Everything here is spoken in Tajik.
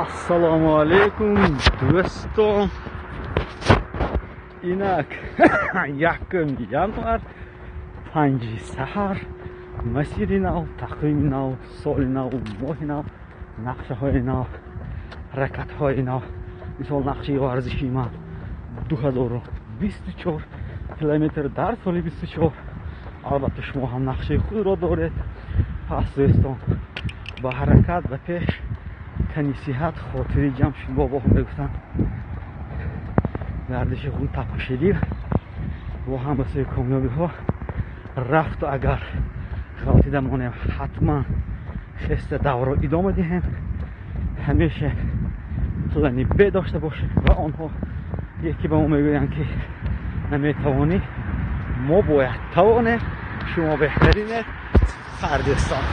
Ассалому алайкум, дӯстон. Инак 1 январ, 5-и саҳар, масири нав, тақвими нав, соли нав, моҳи нав, нақшаҳои нав, ҳаракатҳои нав. Мисол, нақшаи варзишии ман 2024 километр дар соли 24. Албатта, шумо ҳам нақшаи худро доред. Пас, дӯстон, ба ҳаракат, ба пеш, тани сиҳат, хотири ҷамъ. Бобоҳо мегуфтанд: гардиши хун, тапаши дил, бо ҳам ба сӯи комёбиҳо рафту, агар ғалтида монем, ҳатман хеста даврро идома диҳем. Ҳамеша плани Б дошта бошем ва онҳо яке ба мо мегӯянд, ки наметавонӣ, мо бояд тавонем. Шумо беҳтаринед, фардистон.